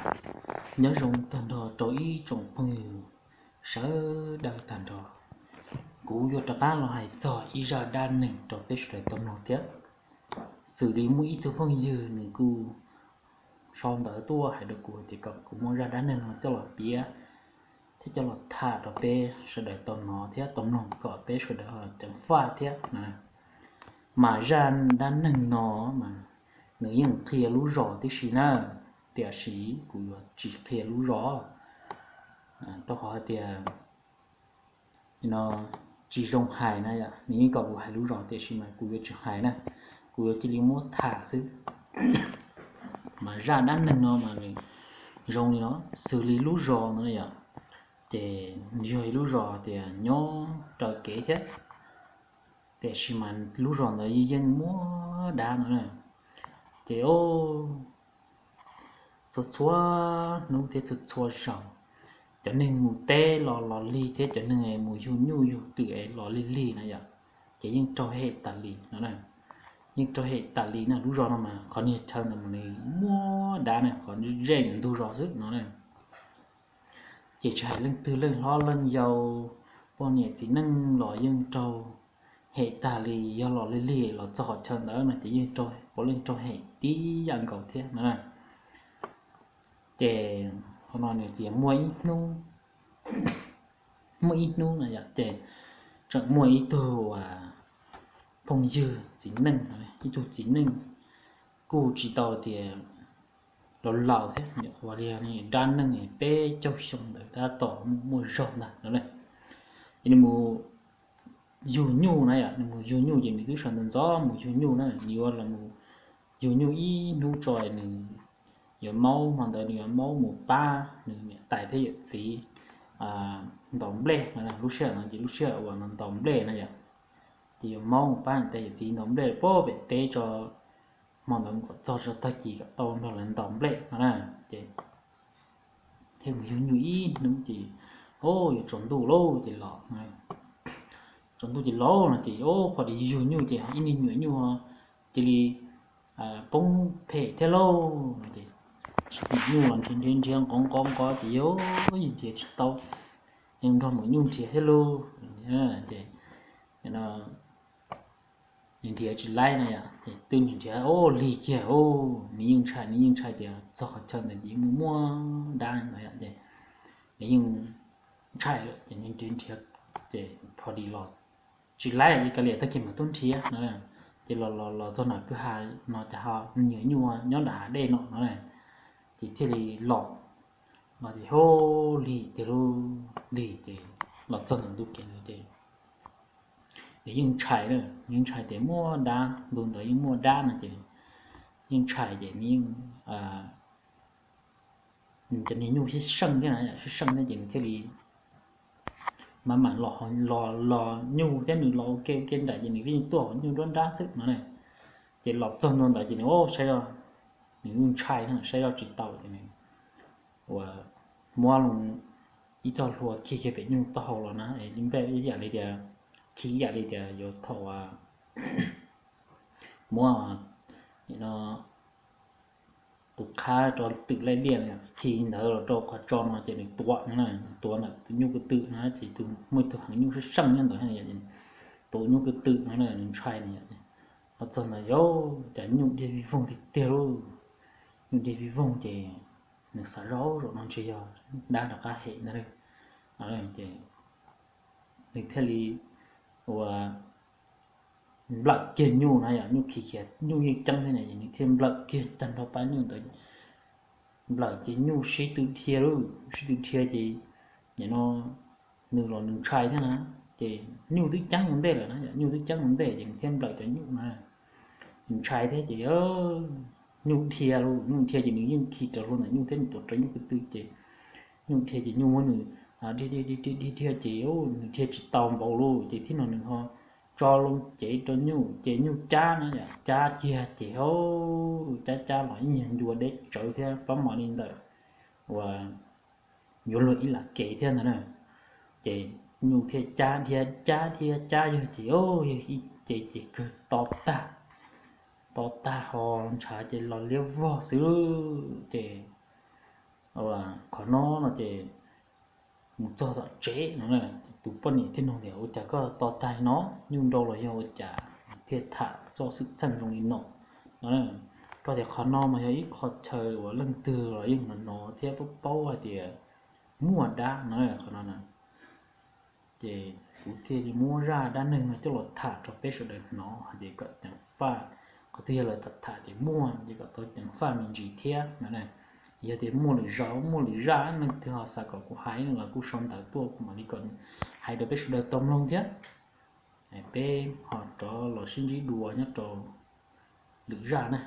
Nyob zoo tag nrho rau ib tsoom phooj ywg sawv daws tag nrho. Kuv yuav rov qab los hais txog ib zaj dab neeg rau peb sawv daws tau mloog thiab. Xws li muaj ib tug phooj ywg nws kuj sau ntawv tuaj hais rau kuv tias kom kuv muab zaj dab neeg no coj los piav thiab coj los tham rau peb sawv daws tau hnov thiab tau mloog kom peb sawv daws ceev faj thiab. Mas zaj dab neeg no mas nws yeej qhia lub zos tib si na, tiam sis kuv yuav tsis qhia lub zos, rau qhov hais tias no tsis zoo hais na yom. Nws yeej kom kuv hais lub zos tiam sis mas kuv yuav tsis hais na, kuv yuav cia li muab tham xwb. Mas zaj dab neeg no mas nws zoo li no, xws li lub zos no yom, ces yog ib lub zos tias nyob raws kev thiab, tiam sis mas lub zos ntawd yeej muaj dab no na. Ces o, txhua txhua hnub thiab txhua txhua zaus cov neeg mus teb los los lig thiab cov neeg mus yug nyuj yug twm es los lig lig na yom, ces yeej raug hem tas li no. Yeej raug hem tas li na. Lub zos no mas qhov niag chaw ntawd mas nws muaj dab na, qhov zej ntug zos xwb no na. Ces tsis hais leej twg leej hlob leej yau, poj niam txiv neej los yeej raug hem tag li. Yog los lig lig los txog qhov chaw ntawd no ces yeej raug, puav leej raug hem tib yam nkaus thiab no. Ces qhov no nws tias muaj ib hnub, muaj ib hnub no yom, ces tseem muaj ib tug phooj ywg txiv neej, ib tug txiv neej kuj tsis tau tias laus laus thiab, nyuam qhuav li dab neeg peb caug xyoo ntawd tab tom muaj zog ntag no. Ces nws mus yug nyuj na yom, nws mus yug nyuj ces nws twb sawv ntxov ntxov mus yug nyuj na. Nws yuav los mus yug nyuj ib hnub tso nws yuav maub, hmo ntawd nws yuav maub mus pab nws niam tais thiab yawm txiv ntaus nplej no. Lub sij hawm no ces lub sij hawm uas ntaus nplej na yom, ces yuav maub mus pab niam tais yawm txiv ntaus nplej pem teb tso. Hmo ntawd mus kom txog tso tag kis kom tau nrog lawv ntaus nplej no na. Ces thiaj mus yug nyuj ib hnub ces, o, yuav tsaus ntuj lauj ces los, tsaus ntuj ces los no ces, o, pom li yug nyuj ces ib niag nyuam nyuj cia li poob phem thiab lauj no ces, nyuam nyuj los nrhiav nrhiav nrhiav nqov nqov nqov ces yog nrhiav tsis tau, nrog maum nyuj nrhiav thiab lauj ces nrhiav tsis laib no yom, ces twb nrhiav, o, lig kiag, o, nws yeej ntshai, nws yeej ntshai tias txog qhov chaw ntawd ces yeej muaj muaj dab no yom, ces nws yeej ntshai lawm ces nws nrhiav nrhiav ces pom li los tsis laib li, kav liam tag kis mam tuaj nrhiav no. Ces los los los txog nram kwj ha no ces ho nyuam nyuj nyob nram hav dej no no, ces thiaj li los, los ces ho lig tiag lauj, lig ces los txog ntawm ntu kev ntawd ces nws yeej ntshai, yeej ntshai tias muaj dab, ntu ntawd yeej muaj dab no ces yeej ntshai ces nws yeej, cov niag nyuj sib seej thiab na, sib seej thiab ces nws thiaj li mam mam los, los los nyuj thiab nws los ua ke ua ke nraim ces nws yeej tuaj hauv nyuj nruab nrab xwb no na. Ces los txog ntua ntawd ces nws saib, nws yeej ntshai thiab saib zoj tsis tau ces nws ua muab ib txoj hlua khi kiag pem nyuj taub hau los na, ib yam li tias, khi ib yam li tias yuav thaum muab tus qhab rau twm laij liaj khi ntawd los rau qhov tso no ces nws tuav no, tuav ntawm tus nyuj ko tw no ces muaj ib tug heev nyuj sab seej nyob ntawd, tuav nyuj ko tw no nws ntshai no. Los txog ntawd yog cas nyuj dhia vij voog tiag tiag lauj, nyuj dhia vij voog ces nws xav zoj zaum no ntshe yog dab rov qab hem ntag. Ces nws thiaj li ua nplawm kiag nyuj na yom, nyuj khi khiav nyuj yeej ceeb thiab na, ces nws thiaj nplawm kiag tag nrho pab nyuj ntawd. Nplawm ces nyuj sib tw dhia lauj, sib tw dhia ces nim no nws los nws ntshai thiab na, ces nyuj twb ceeb ua ntej lawm na, nyuj twb ceeb ua ntej ces nws thiaj nplawm cov nyuj na. Nws ntshai thiab ces nyuj dhia lauj, nyuj dhia ces nws yeej khi raws hlua ntawm nyuj thiab nws tuav rawv nyuj ko tw ces nyuj dhia ces nyuj muab nws dhia dhia dhia dhia ces nws dhia tsis tau npaum lauj, ces thiab no nws ho tso loo cev rau nyuj ces nyuj cab na yom, cab kiag ces cab cab los ib nyuag ncua deb tsawv thiab pab mos li ntawm uas yuav luag ib lam kev thiab ntag na. Ces nyuj thiaj cab dhia cab dhia cab yog ces yog ib ce ces kawg to tag, to tag ho ntshav ces los liab vog xwb ces Ces mus txog tom tsev no, tus poj niam thiaj nug tias, ua cas koj to tag no, nyuj nrau los yog ua cas thiaj tham txoj xwm txheej zoo li no no? Rau tias qhov no mas yog ib qho chaw uas leej twg los yeej hnov hnov thiab paub paub hais tias muaj dab no, qhov no na. Ces kuv thiaj li muab zaj dab neeg no coj los tham rau peb sawv daws hnov hais tias kom ceev faj, qhov twg yog lawv tham tias muaj ces kom tau ceev faj me ntsis thiab no. Yog tias muaj lwm zaus muaj lwm zaj neeg twg ho xav kom kuv hais los kuj sau ntawv tuaj kuv mam li kom hais rau peb sawv daws tau mloog thiab. Peb ho rov los sib ntsib dua nyob rau lwm zaj na.